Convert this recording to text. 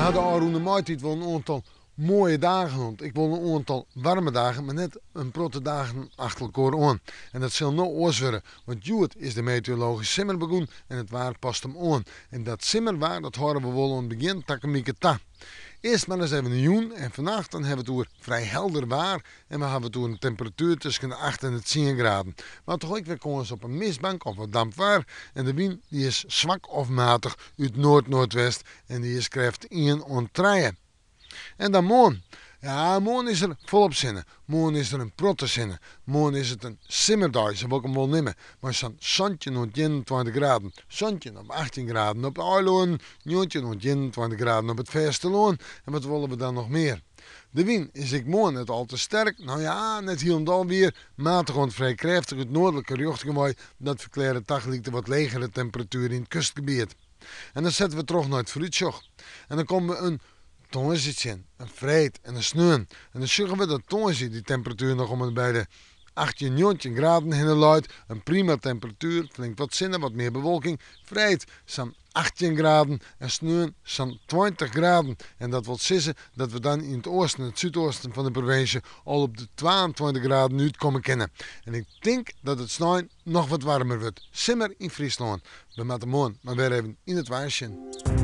ha de ôfrûne maitiid wol in oantal moaie dagen hân. Ek wol in oantal waarme dagen, mar net in protte dagen achter elkoar oan. En dat sil no oars wurde, want hjoed is de meteorologyske simmer begûn en it waar past him oan. En dat simmerwaar dat hâlde we wol oant begjin takom wike ta. Earst mar ris even de jûn en fannacht dan hawwe we it oer frij helder waar en we hawwe it oer in temperatuer tusken de acht en de tsien graden. Mar toch ek wer kâns op in mistbank of wat damp waar en de wyn dy is swak of matich út noard-noardwest en dy is krêft ien oant trije. En dan moarn. Ja, moarn is der folop sinne. Moarn is der in protte sinne. Moarn is it in simmerdei, sa wol ik 'm wol nimme, mei sa'n 17 oant 21 graden. 17 of 18 graden op de eilannen, 19 oant 21 graden op it fêstelân. En wat wolle we dan noch mear? De wyn is ek moarn net al te sterk, no ja, net hielendal wier, matich oant frij krêftich út noardlike rjochting wei. Dat ferklearret tagelyk de wat legere temperatuer yn it kustgebiet. En dan sette we troch nei it foarútsjoch. En dan komme we in tongersdei tsjin, in freed en in sneon. En dan sjogge we dat tongersdei dy temperatuer noch om en by de 18, 19 graden hinne leit. In prima temperatuer, flink wat sinne, wat mear bewolking. Freed sa'n 18 graden en sneon sa'n 20 graden. En dat wol sizze dat we dan yn it oasten en it súdoasten fan de provinsje al op de 22 graden útkomme kinne. En ik tink dat it snein noch wat waarmer wurdt. Simmer yn Fryslân. We moatte moarn mar wer even yn it waar sjen.